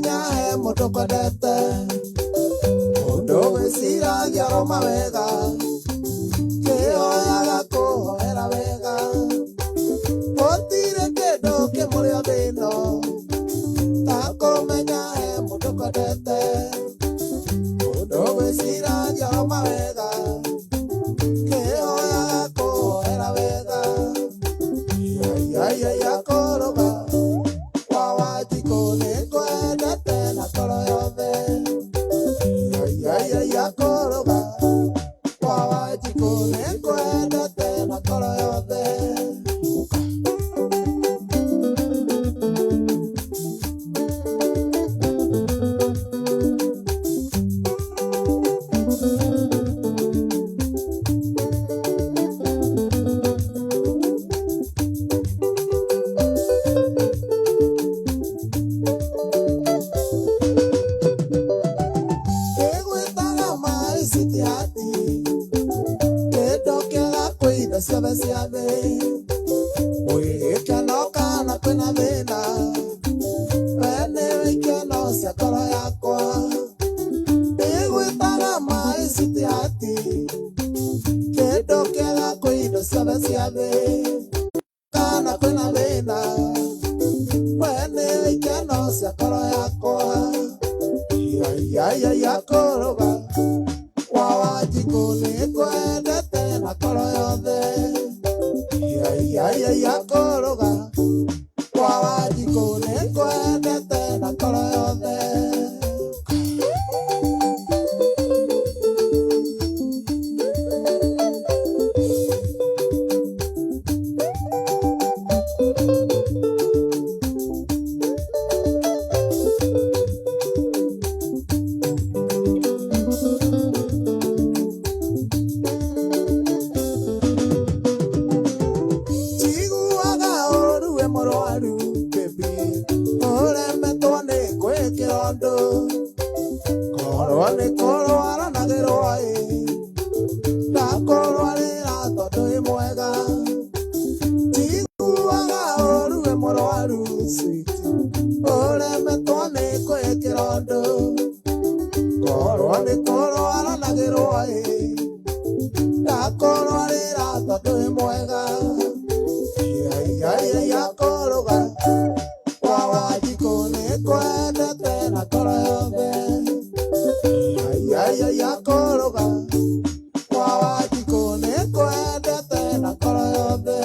Kũmenya he mũndũ kwendete, mũndũ wĩciragia oro mawega, kĩhoyaga kũhoera wega. Gũtirĩ kĩndũ kĩmũrĩ thĩ ĩno ta kũmenya he mũndũ kwendete, mũndũ wĩciragia oro mawega, kĩhoyaga kũhoera wega. Yaiyaiyaiya kũrũga kwa Wanjikũ nĩngwendete na ngoro yothe. Yaiyaiyaiya kũrũga kwa Wanjikũ nĩngwendete na ngoro yothe. Ndĩgwĩtaga maĩ citiati, kĩndũ kĩega kwĩ indo ciothe cia thĩ. Gwĩ gĩkeno kana kwĩna thĩna, we nĩwe ikeno cia ngoro yakwa. Ndĩgwĩtaga maĩ citiati, kĩndũ kĩega kwĩ indo ciothe cia thĩ. Kana kwĩna thĩna, we nĩwe ikeno cia ngoro yakwa. Yaiyaiyaiya kũrũga kwa Wanjikũ nĩngwendete na ngoro yothe. Yaiyaiyaiya kũrũga kwa Wanjikũ nĩngwendete na ngoro yothe. Njiguaga ũru wĩ mũrwaru baby, ũremetwo nĩ gwĩkĩra ũndũ. Korwo nĩ kũrwara nagĩrwo ĩ, ndakũrwarĩra tondũ wĩ mwega. Njiguaga ũru wĩ mũrwaru sweet, ũremetwo nĩ gwĩkĩra ũndũ. Korwo nĩ kũrwara nagĩrwo ĩ, ndakũrwarĩra tondũ wĩ mwega. Yaiyaiyaiya kũrũga kwa Wanjikũ nĩngwendete na ngoro yothe. Yaiyaiyaiya kũrũga kwa Wanjikũ nĩngwendete na ngoro yothe.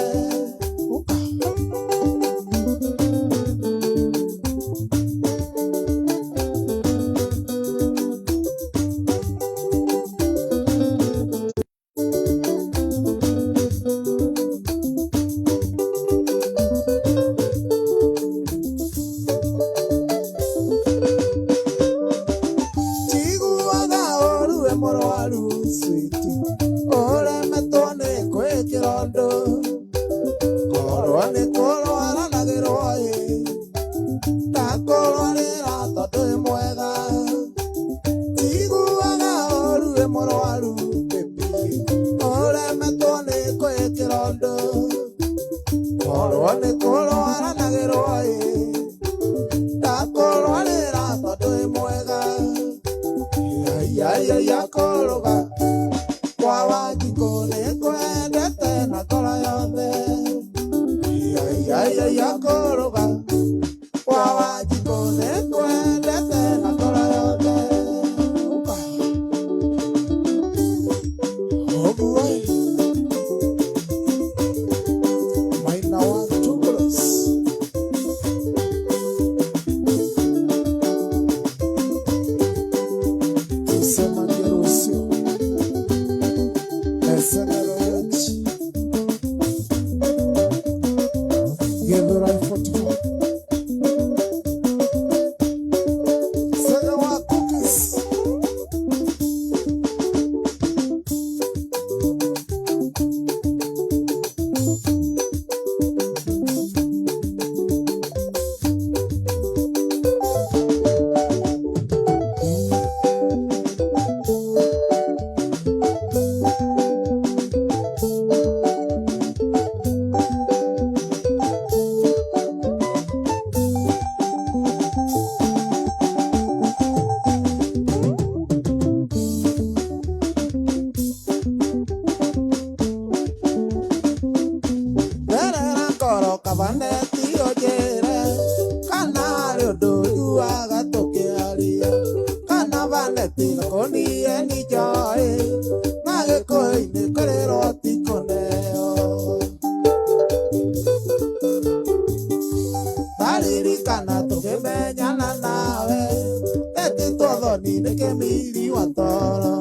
Nĩ kĩmiri wa toro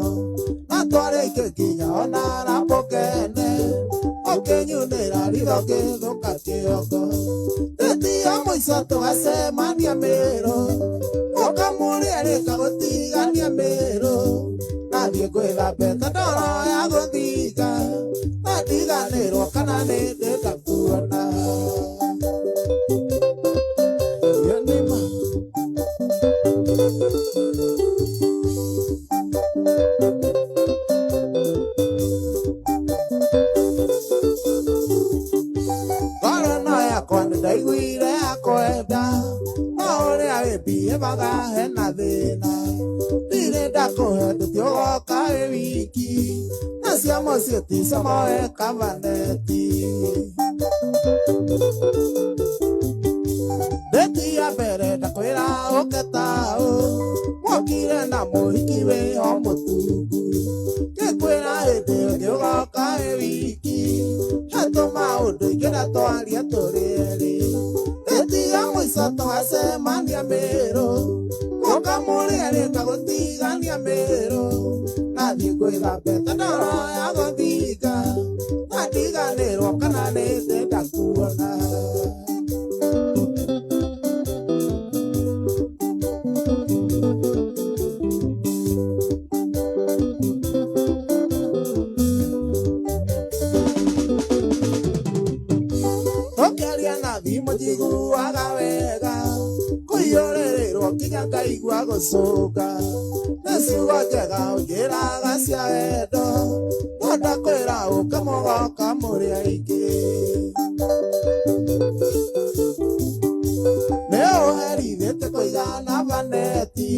na twarĩke nginya ona arapũkene ũkĩnyunĩra ritho ngĩthũka kĩongo ndĩti ya mũico tũgacemania Mĩrũ ũkamũrĩa rĩka gũtigania Mĩrũ nathiĩ gwĩthambĩte ndoro ya gũthinga na ndiganĩrwo kana nĩ ndĩnda kuona. Nĩma ngoro no yakwa nĩ ndaiguire yakwenda no ũrĩa wĩmbiĩbaga hena thĩna ndirĩ ndakũhe ndũtiũgoka wĩ wiki na cia mũciĩ ti camoe kabaneti ndĩti ya mbere ndakwĩra ũke taũ mwokire na mũhiki wĩ o mũtungu ngĩkwĩra hĩndĩ ĩngĩ ũgoka wĩ wiki hetũ maũndũ ingĩra twaria tũrĩ erĩ ndĩti ya mũico tũgacemania Mĩrũ ũkamũrĩa rĩka gũtigania Mĩrũ nathiĩ gwĩthambĩte ndoro ya gũthinga na ndiganĩrwo kana nĩ ndĩnda kuona. Tũkĩaria na thimũ njiguaga wega kũiyũrĩrĩrwo nginya ngaigua gũcũnga nĩ ciugo njega ũnjĩraga cia wendo no ndakwĩra ũke mũgoka mũrĩ aingĩ nĩ ũherithĩtie kũigana baneti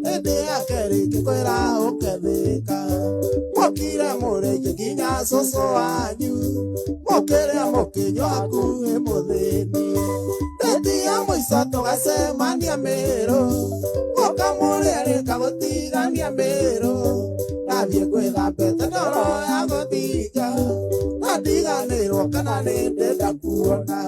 hĩndĩ ya kerĩ ngĩkwĩra ũke thĩka mwokire mũrĩ aingĩ nginya cũcũ wanyu mũkĩrĩa mũkĩnyua hakuhĩ mũthĩni ndĩti ya mũico tũgacemania Mĩrũ ũkamũrĩa rĩka gũtigania Mĩrũ nathiĩ gwĩthambĩte ndoro ya gũthinga na ndiganĩrwo kana nĩ ndĩnda kuona.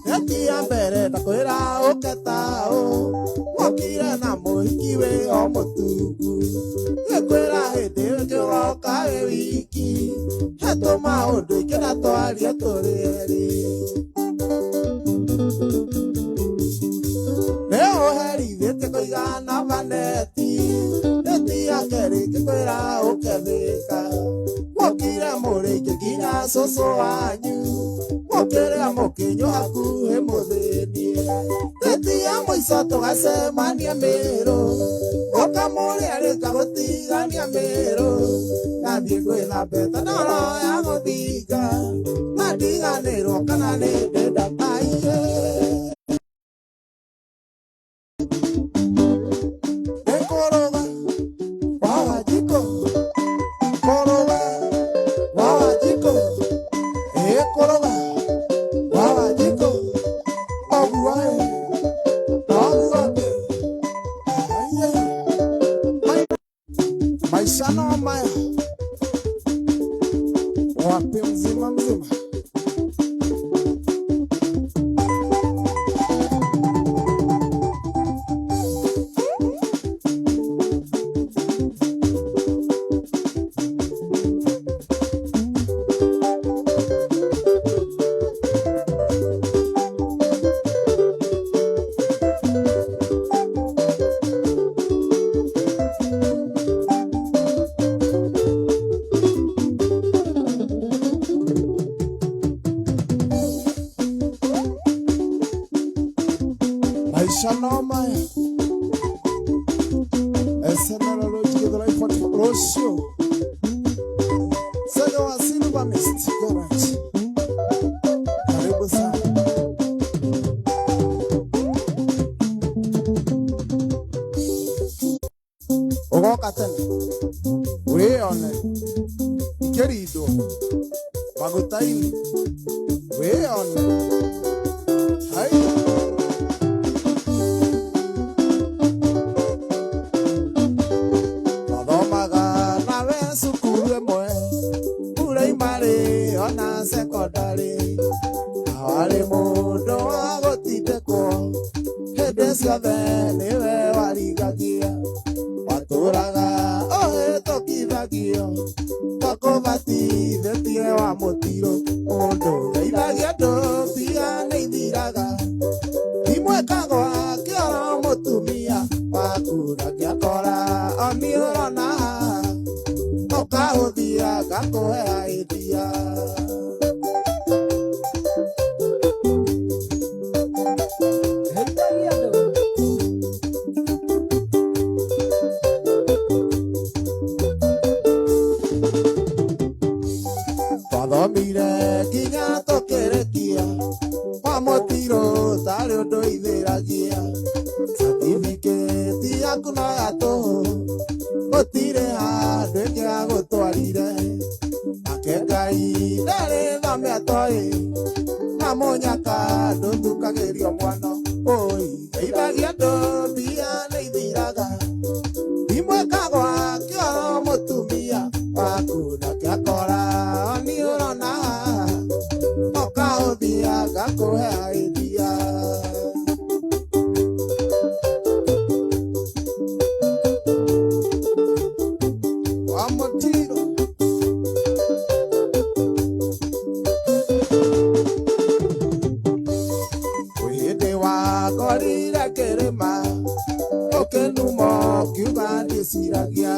Ndĩti ya mbere ndakwĩra ũke taũ mwokire na mũhiki wĩ o mũtungu ngĩkwĩra hĩndĩ ĩngĩ ũgoka wĩ wiki hetũ maũndũ ingĩra twaria tũrĩ erĩ nĩ ũherithĩtie kũigana baneti ndĩti ya kerĩ ngĩkwĩra ũke thĩka mwokire mũrĩ aingĩ nginya cũcũ wanyu mũkĩrĩa mũkĩnyua hakuhĩ mũthĩni ndĩti ya mũico tũgacemania Mĩrũ ũkamũrĩa rĩka gũtigania Mĩrũ nathiĩ gwĩthambĩte ndoro ya gũthinga na ndiganĩrwo kana nĩ ndĩnda aiye. Nĩkũrũga wa Wanjikũ kũrũga wa Wanjikũ ĩkũrũga wa Wanjikũ ũguo ĩ noguo ngĩ aiye. Maisha no maya wapi mzima mzima. Maisha no maya SNL Road Githurai 44 rũciũ Sega wa Silver Mist Garage. Karibu sana. Ũgoka tene wĩyone ikĩrindwo maguta-inĩ wĩyone hai. Ndwĩciragia watũraga ũhĩtũkithagio tũkũbatithĩtie wa mũtiro mũndũ geithagia andũ mbia nĩ ithiraga imwekagwa kĩoro mũtumia waku na kĩakora oni ũrona ũkahũthia ngakũhe idea. Heithagia andũ. Twathomire nginya tũkĩrĩkia kwa mũtiro tarĩ ũndũ ithĩragia certificate yaku no ya tũhũ gũtirĩ handũ ĩngĩagũtwarire nake Ngai ndarĩ thome atoĩ na mũnyaka ndũthukagĩrio mwano ũi geithagia andũ mbia nĩ ithiraga imwekagwa kĩoro mũtumia waku na kĩakora nĩ ũrona ũkahũthia ngakũhe idea. Wa mũtiro hĩndĩ wakorire kĩrĩma ũkĩnuma ũkiuga ndĩciragia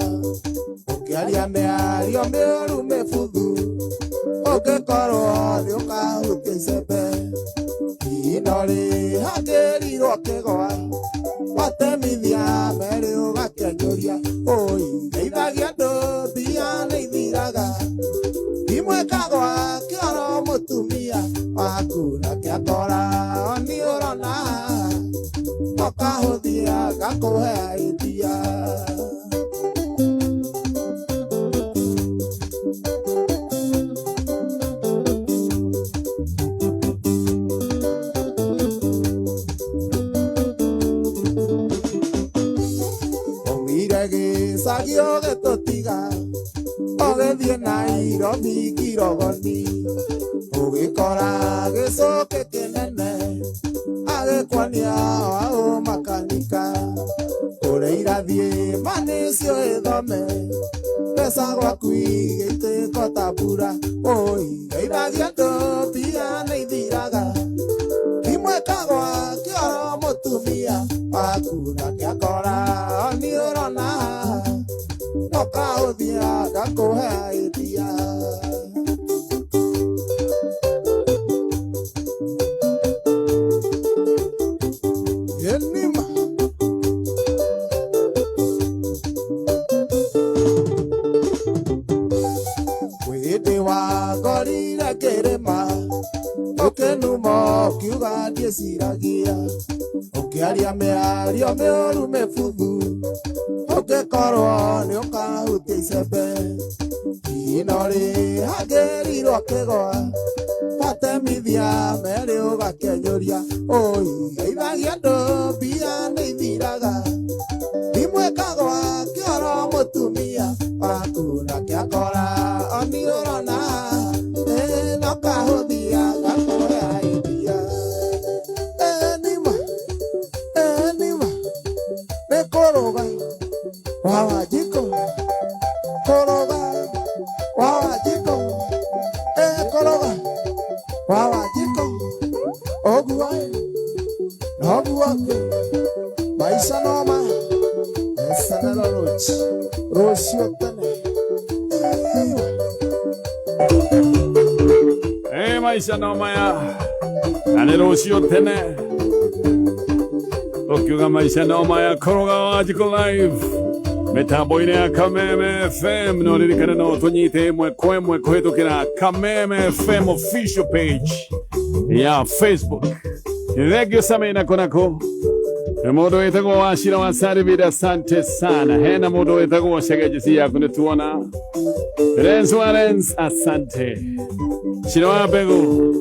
ũkĩaria mĩario mĩũru mĩbuthu ũngĩkorwo nĩ ũkahutia icembe ino rĩ hakĩrirwo kĩgwa watemithia merĩ ũgakĩanjũria ũi geithagia andũ mbia nĩ ithiraga imwekagwa kĩoro mũtumia waku na kĩakora nĩ ũrona ũkahũthia ngakũhe idea. Umire gĩcagi ũgĩtũtiga ũgĩthiĩ Nairobi Kirogoni ũgĩkora gĩcũkĩ kĩnene agĩkuonia waũ makanika kũrĩa irathiĩ ma nĩcio ĩthome mbeca gwaku igĩitĩko ta mbura ũi geithagia andũ mbia nĩ ithiraga imwekagwa kĩoro mũtumia waku na kĩakora nĩ ũrona ũkahũthia ngakũhe idea. Enima hĩndĩ wakorire kĩrĩma ũkĩnuma ũkiuga ndĩciragia ũkĩaria mĩario mĩũru mĩbuthu ũngĩkorwo nĩ ũkahutia icembe ino rĩ hangĩrirwo kĩgwa watemithia merĩ ũgakĩanjũria ũi geithagia andũ mbia nĩ ithiraga imwekagwa kĩoro mũtumia waku na kĩakora nĩ ũrona no kahũthia gakũhe idea. Enima enima nĩ kũrũga wa Wanjikũ kũrũga wa Wanjikũ kũrũga wa Wanjikũ ũguo noguo maica noma ecenero rũciũ tene. Maisha no maya na nĩ rũciũ tene ũkiuga maisha no maya kũrũga Wanjikũ live mĩtambo-inĩ ya Kameme FM no ririkane no tũnyite ĩmwe kwa ĩmwe kũhĩtũkĩra Kameme FM official page ya Facebook. Thengio Samena konako mũndũ wĩtagwo Wachira wa Sarivida, asante sana. Hena mũndũ wĩtagwo Cegejeci yaku nĩ tuona Renz wa Renz, asante. Cira wa mbegũ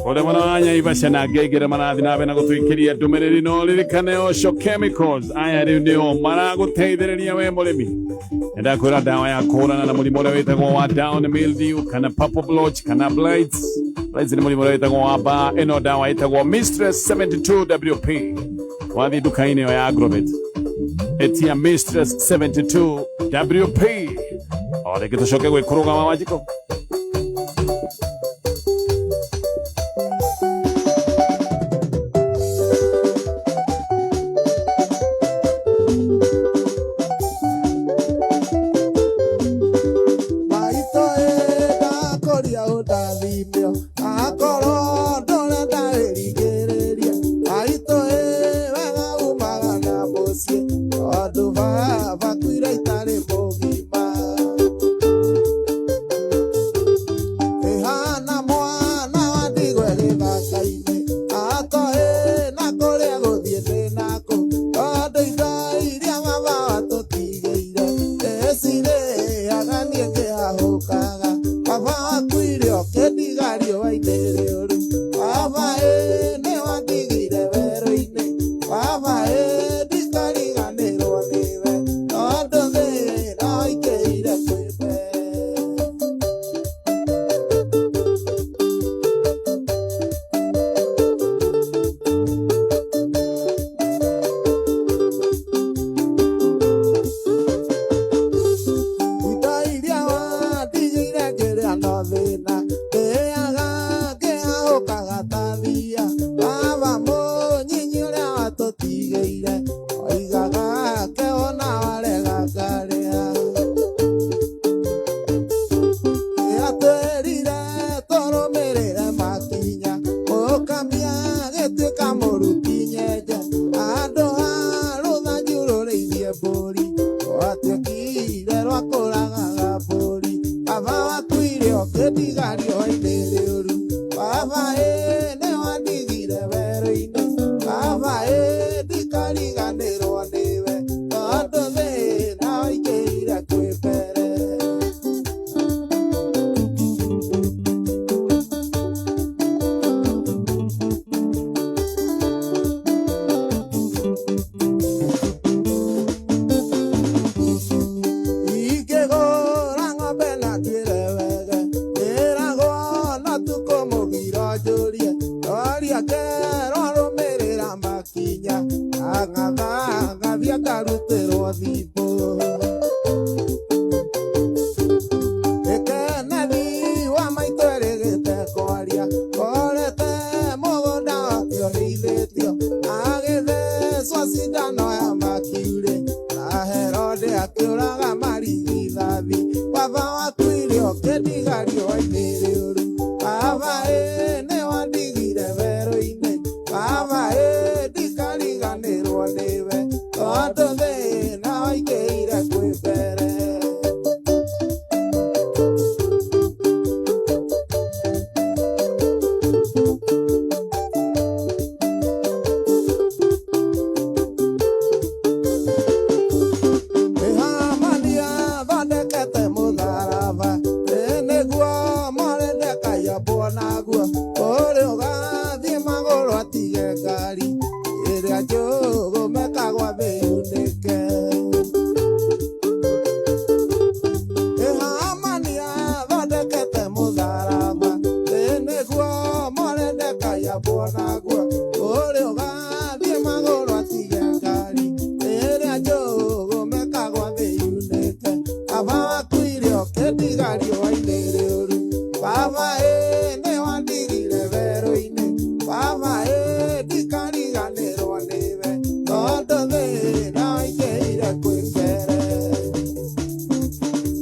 ũrĩa mwana wa Nyaivasha na ngengere marathi na mbere na gũtũikĩria ndũmĩrĩri no ririkane Osho Chemicals aya rĩu nĩo maragũteithĩrĩria we mũrĩmi nĩndakwĩra ndawa ya kũhũrana na mũrimũ ũrĩa wĩtagwo wa down mildew kana purple blotch kana blights. Blights nĩ mũrimũ ũrĩa wĩtagwo wa mbaa. Ĩno ndawa ĩtagwo Mistress 72 WP wathiĩ nduka-inĩ ĩyo ya Agrovet. Etia Mistress 72 WP o rĩngĩ tũcoke gwĩ kũrũgama Wanjikũ. Maitũ ĩ ndakũria ũndathimio akorwo ndũrenda wĩrigĩrĩrie. Maitũ ĩ wega umaga na mũciĩ tondũ baba kuire itarĩ mũgima. Ĩhana mwana wa ndigwa gĩthaka-inĩ atoĩ na kũrĩa gũthiĩ ndĩ nako tondũ indo iria baba watũtigĩire ĩcirĩaga niĩ ngĩhahũkaga. Baba wakuire ũkĩndiga riũa-inĩ rĩũru. Baba ĩ nĩwandigire werũ-inĩ. Baba ĩ ndikariganĩrwo nĩwe tondũ thĩna waingĩhire kwĩ mbere. Indo iria wandigĩire ngĩrĩa no thĩna ndĩaga ngĩahũkaga ta thiia. Baba mũnyinyi ũrĩa watũtigĩire oigaga kewona warega ngarĩa. Atwĩrire tũrũmĩrĩre makinya mũkamia gĩtuĩka mũruti nyenje handũ ha rũthanju rũrĩithie mbũri rwatuĩkire rwa kũragaga mbũri. Baba wakuire ũkĩndiga riũa-inĩ rĩũru. Baba ĩ nĩwandigire werũ-inĩ. Baba ĩ ndikariganĩrwo nĩwe tondũ thĩna waingĩhire kwĩ mbere. Ingĩgũra ng'ombe na nduĩre wega ĩragwo no tukũ mũgiro njũrie ndoria kerwo rũmĩrĩra makinya ang'atha ngathiĩ ngarutĩrwo thimbũ. Ĩkenethi wa maitũ ĩrĩgĩte kwaria korete mũgũnda wake ũrĩithĩtio agĩthecwo cindano ya makiurĩ na Herode akĩũraga marigithathi. Baba wakuire ũkĩndiga riũa-inĩ rĩũru. Baba ĩ nĩwandigire werũ-inĩ. Baba ĩ ndikariganĩrwo nĩwe tondũ thĩna waingĩhire kwĩ mbere. Ĩhamania thondekete mũtharaba ĩ nĩguo Moredekai ambwo naguo ũrĩa ũgathiĩ magũrũ atige ngari ĩrĩa njũgũ mekagwa thĩ yunĩke. Ĩhamania thondekete mũtharaba ĩ nĩguo Moredekai ambwo naguo ũrĩa ũgathiĩ magũrũ atige ngari ĩrĩa njũgũ mekagwa thĩ yunĩke. Baba wakuire ũkĩndiga riũa-inĩ rĩũru. Baba ĩ nĩwandigire werũ-inĩ. Baba ĩ ndikariganĩrwo nĩwe tondũ thĩna waingĩhire kwĩ mbere.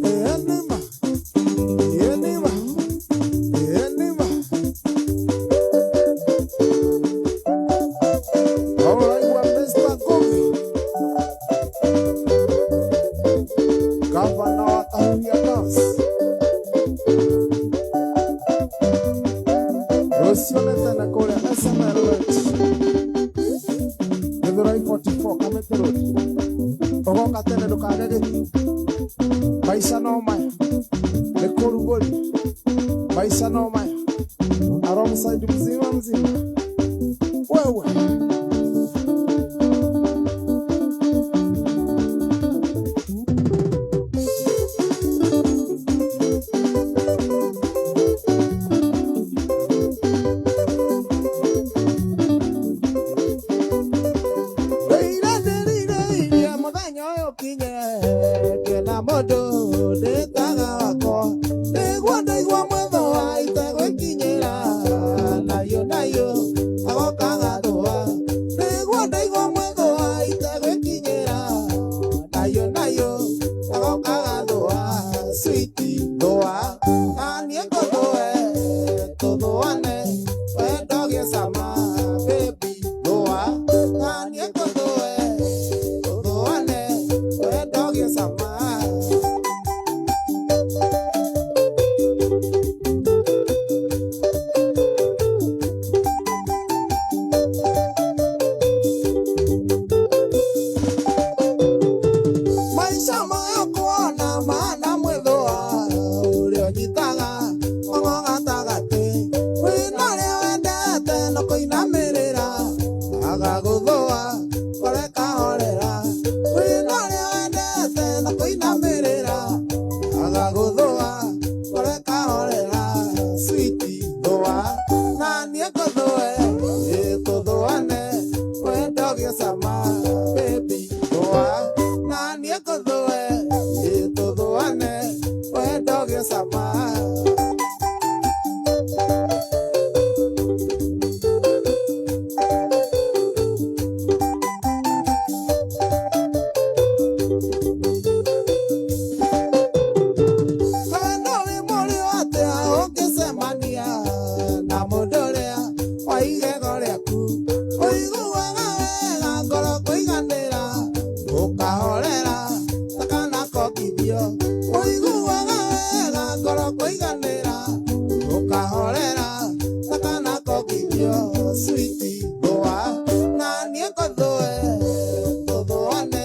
Ĩ nĩma, ĩ nĩma, ĩ nĩma. Ũraigua Mr. Ngugi, gavana wa Kahuhia Girls. Rũciũ nĩ tene kũrĩa SML Ranch, Gĩthũrai 44 Kamĩtĩ Road. Ũgoka tene ndũkage gĩtĩ. Maica no maya nĩ kũrugũria. Maisha no maya alongside mzima mzima wewe. Ndeire ndĩrirĩirie mũthenya. Mũthenya ũyũ ũkinye ngĩona mũndũ ndĩtaga wakwa nĩguo ndaigua mwĩthũ wa itegwĩkinyĩra nayo nayo agoka gathũa nĩguo ndaigua mwĩthũ wa itegwĩkinyĩra nayo nayo agoka gathũa switi thũa naniĩ ngũthũe tũthũane wendo gĩcama baby thũa naniĩ ngũthũe tũthũane wendo gĩcama. Maisha maya kuona maana mwĩthũa ũrĩa ũnyitaga ng'ong'o gatagatĩ wĩna ũrĩa wendete no kũinamĩrĩra agagũthũa kore kahorera wĩna ũrĩa wendete no kũinamĩrĩra agagũthũa kore kahorera switi thũa na niĩ ngũthũe ĩtũthũane wendo gĩcama baby thũa na niĩ ngũthũe ĩtũthũane wendo gĩcama. Wendo wĩ mũrĩo atĩa ũngĩcemania na mũndũ ũrĩa wa igego rĩaku ũiguaga wega ngoro kũiganĩra ũkahorera ta kana kongithio ũiguaga wega ngoro kũiganĩra ũkahorera ta kana kongithio switi thũa na niĩ ngũthũe tũthũane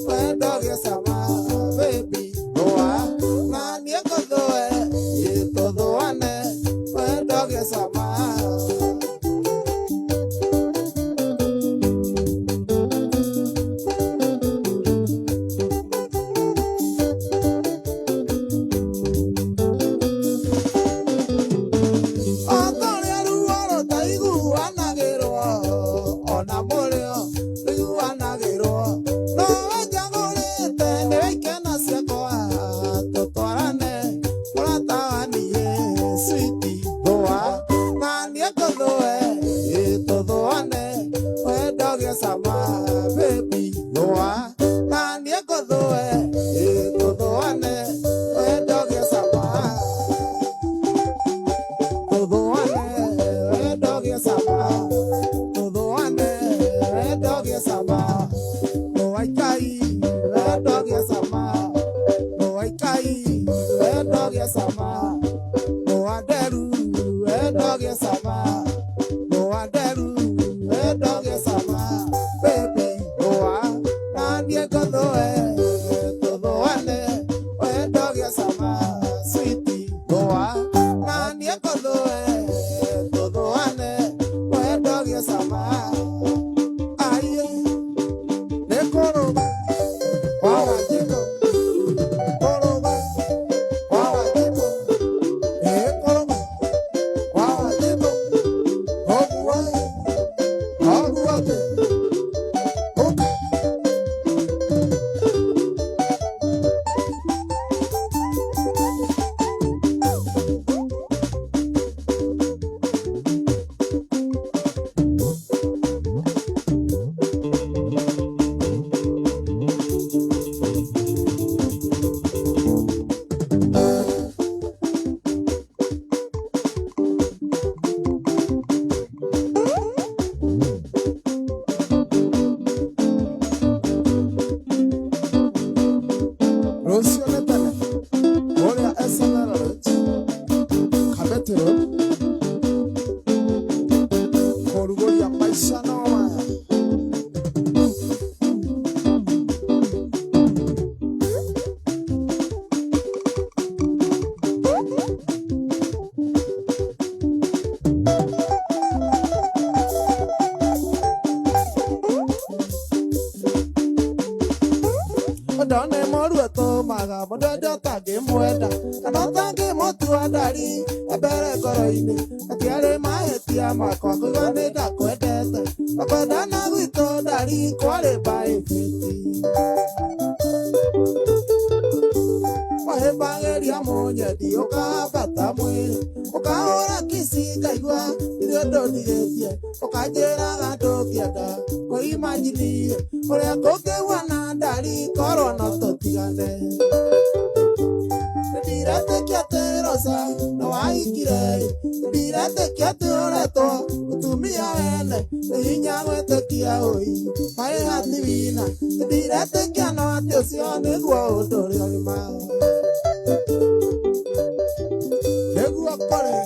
wendo gĩcama baby thũa na niĩ ngũthũe tũthũane wendo gĩcama. Otorĩa ruo rũtaiguanagĩrwo ona mũrĩo rũiguanagĩrwo nowe njagũrĩte nĩwe ikena ciakwa tũtwarane mũrata wa niĩ switi thũa na niĩ ngũthũe tũthũane wendo gĩcama baby thũa na niĩ ngũthũe tũthũane wendo gĩcama tũthũane wendo gĩcama tũthũane wendo gĩcama thũaikai wendo gĩcama thũaikai wendo gĩcama thũa nderu wendo gĩcama thũa nderu wendo gĩcama baby thũa na niĩ ngũthũe tũthũane wendo gĩcama switi thũa na niĩ ngũthũe tũthũane wendo gĩcama aiye nĩ kũrũma kwa Wanjikũ kũrũma kwa Wanjikũ ĩ kũrũma kwa Wanjikũ ũguo ũguo ũguo. Rũciũ nĩ tene kũrĩa SNL Lodge, Kabete Road, kũrugũria maica no maya. Ũndũ nĩ mũru ũtũmaga mũndũ ende ũtangĩmwenda kana ũtangĩmũtua ndari mbere ngoro-inĩ atiarĩ mahĩtia makwa kũigua nĩ ndakwendete. Nĩngwendete Makwendana gwitũ ndari kwarĩ mbaĩ fiti Wahĩmbagĩria mũnyendi ũkambata mwĩrĩ ũkahũra kici ngaigua irio ndũndigĩtie ũkanjĩraga ndũngĩenda kũimanjinie ũrĩa kũngĩguana ndari korwo no tũtigane Ndiretĩkia atĩ Rosa nĩ wahikire ndiretĩkia atĩ ũretwo mũtumia wene nĩ hinya gwĩtĩkia ũi maĩ hatiwina ndiretĩkia no atĩ ũcio nĩguo ũndũ ũrĩa ũrĩ ma nĩguo kũrĩ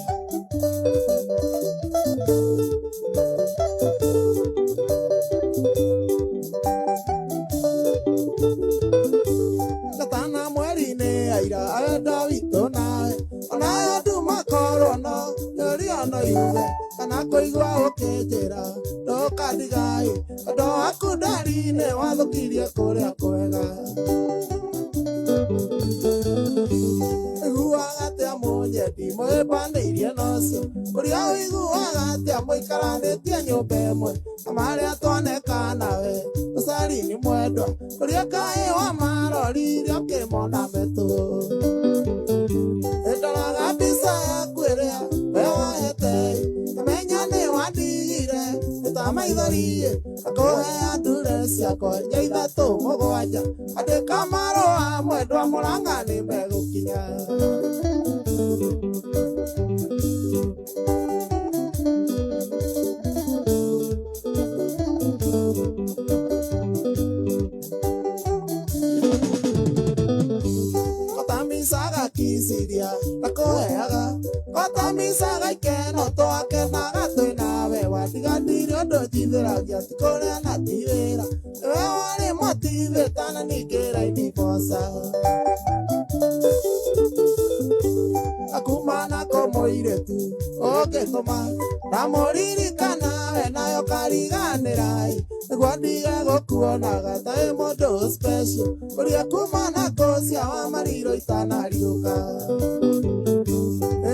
gatana mweri-inĩ aira wendo witũ nawe onayo andũ makorwo no yũria no yuge kana kũigua ũkĩnjĩra ndũkandigaĩ ũndũ waku ndari-inĩ wathũkirie kũrĩa kwega Iguaga atĩa mũnyendi mũhĩmbanĩirie na ũcio ũrĩa ũiguaga atĩa mũikaranĩtie nyũmba ĩmwe na marĩa twaneka nawe ũcarini mwendwa ũrĩa kaĩ wa marorire ũkĩmona metũ Ndoraga mbica yaku ĩrĩa we wahete amenya nĩ wandigire ta maithori akũhe ndure ciakwa inya ithatũ mũgwanja andĩka marũa mwendwa mũrang'a nĩ megũkinya Kotamicaga kiciria ndakũheaga kotamicaga ikeno twakenaga twĩ nawe watiganire ũndũ njithĩragia ti kũrĩa na ti wĩra nĩwe warĩ motivĩta na ningĩ rainiboca akumana ko mũirĩtu ũngĩtũma ndamũririkana we nayo kariganĩra nĩguo ndige gũkuonaga ta wĩ mũndũ special ũrĩa kumana kũ cia wa mariro itanariũka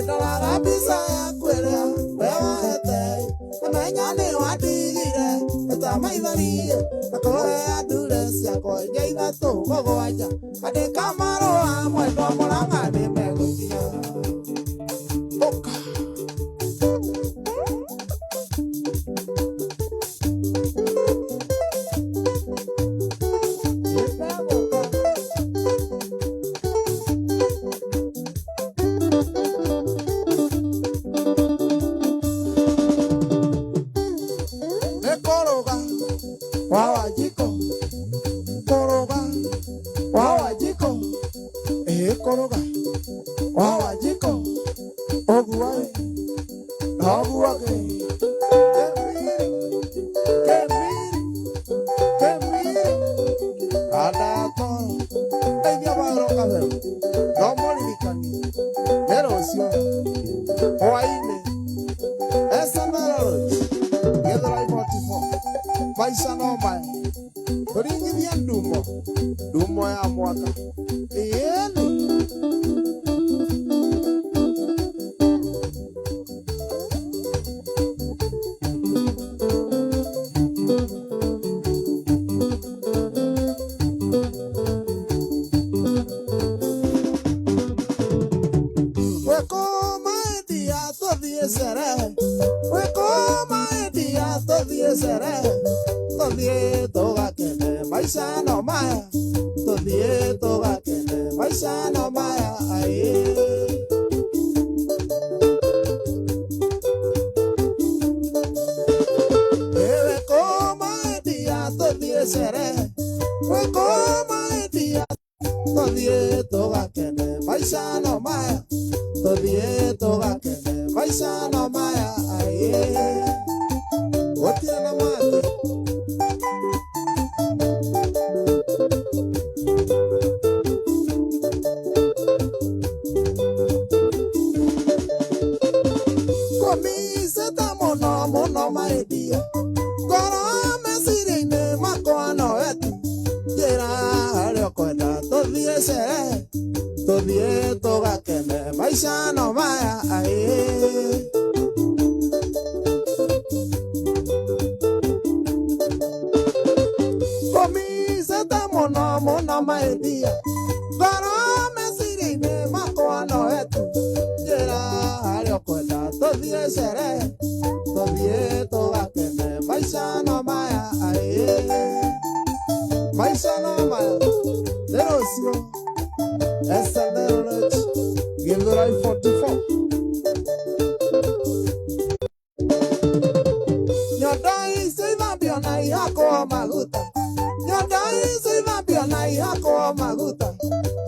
Ndoraga mbica yaku ĩrĩa we wahete amenya nĩ wandigire ta maithori akũhe ndure ciakwa inya ithatũ mũgwanja andĩka marũa mwendwa mũrang'a nĩ megũkinya Ũka nĩmegũka nĩ kũrũga wa Wanjikũ kũrũga wa Wanjikũ ĩĩ kũrũga wa Wanjikũ ũguo ĩ noguo kĩ kĩmiri kĩmiri kĩmiri kandatoro ndeithia Paũlũ Kabero no mũririkanie nĩ rũciũ hwaĩ-inĩ SML Gĩthũrai 44 maica no maya tũringithie ndumo ndumo ya mwaka ĩĩni Wekũmaendia tũthiĩ sherehe wekũmaendia tũthiĩ sherehe tũthiĩ tũgakene maica no maya tũthiĩ tũgakene maica no maya aĩ Wekũmaendia tũthiĩ sherehe wekũmaendia tũthiĩ tũgakene maica no maya tũthiĩ tũgakene maica no maya aĩ gũtirĩ na mangĩ Kũmicĩte mũno mũno maendia ngoro meciria-inĩ makwa no we tu njĩra harĩa ũkwenda tũthiĩ sherehe tũthiĩ tũgakene maica no maya aĩ maidia ngoro meciria-inĩ makwa nowe tu njĩra harĩa ũkwenda tũthiĩ sherehe tũthiĩ tũgakene maica no maya aĩ maica no maya nĩ rũciũ SNLH Githurai 44. Nyondo icio ithambio na ihakwo maguta, nyondo icio ithambio na ihakwo maguta,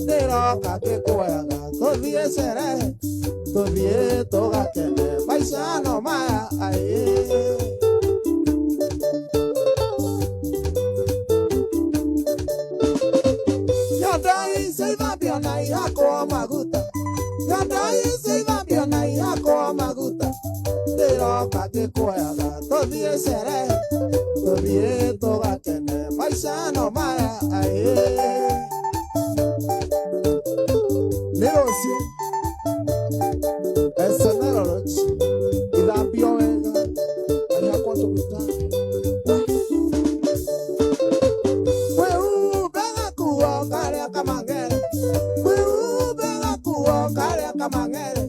ndĩroka ngĩkuoyaga tũthiĩ sherehe tũthiĩ tũgakene maica no maya aĩ. Nyondo icio ithambio na ihakwo maguta, nyondo icio ithambio na ihakwo maguta, ndĩroka ngĩkuoyaga tũthiĩ sherehe tũthiĩ tũgakene maica no maya aĩ. Nĩ rũciũ SNLH ithambio wega na ihakwo tũguta. Wĩhumbe gakuo karĩa kamang'ere, wĩhumbe gakuo karĩa kamang'ere,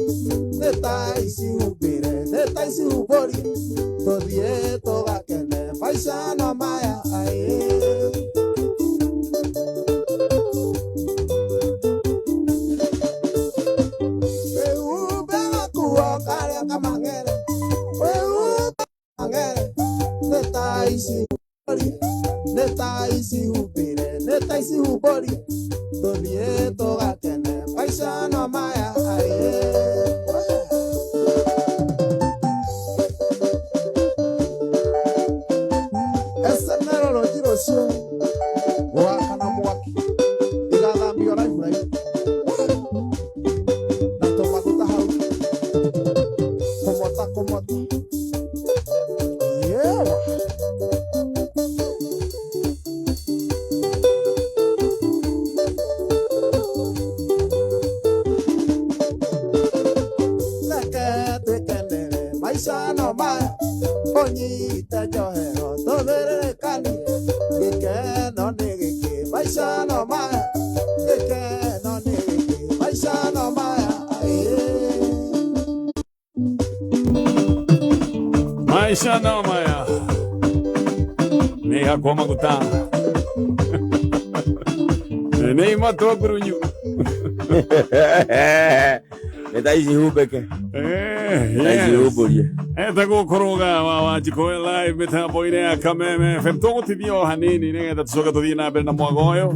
nĩ ta ici humbĩre, nĩ ta ici humbũrie, tũthiĩ tũgakene maica no maya aĩ. Wĩhumbe gakuo karĩa kamang'ere, wĩhumbe kamang'ere, nĩ ta ici humbũrie, nĩ ta ici humbĩre, nĩ ta ici humbũrie, tũthiĩ tũgakene maica no maya aĩ. SNLH rũciũ gwakana mwaki igathambio live live na tũmaguta hau kũmota kũmota yewa. Reke twĩkenere maica no maya ũnyite njohero tũthĩrĩrĩkanie gĩkeno nĩ gĩkĩ maica no maya gĩkeno nĩ gĩkĩ maica no maya aĩ. Maisha no maya nĩ ihakwo maguta nĩ imatwo ngurunyu. Nĩ ta ici humbĩke. Ta ici Yes. humbũrie. Etagwo Kũrũga wa Wanjikũ live mĩtambo-inĩ ya Kameme FM. Tũgũtithia o hanini nĩgetha tũcoke tũthiĩ na mbere na mwago ũyũ.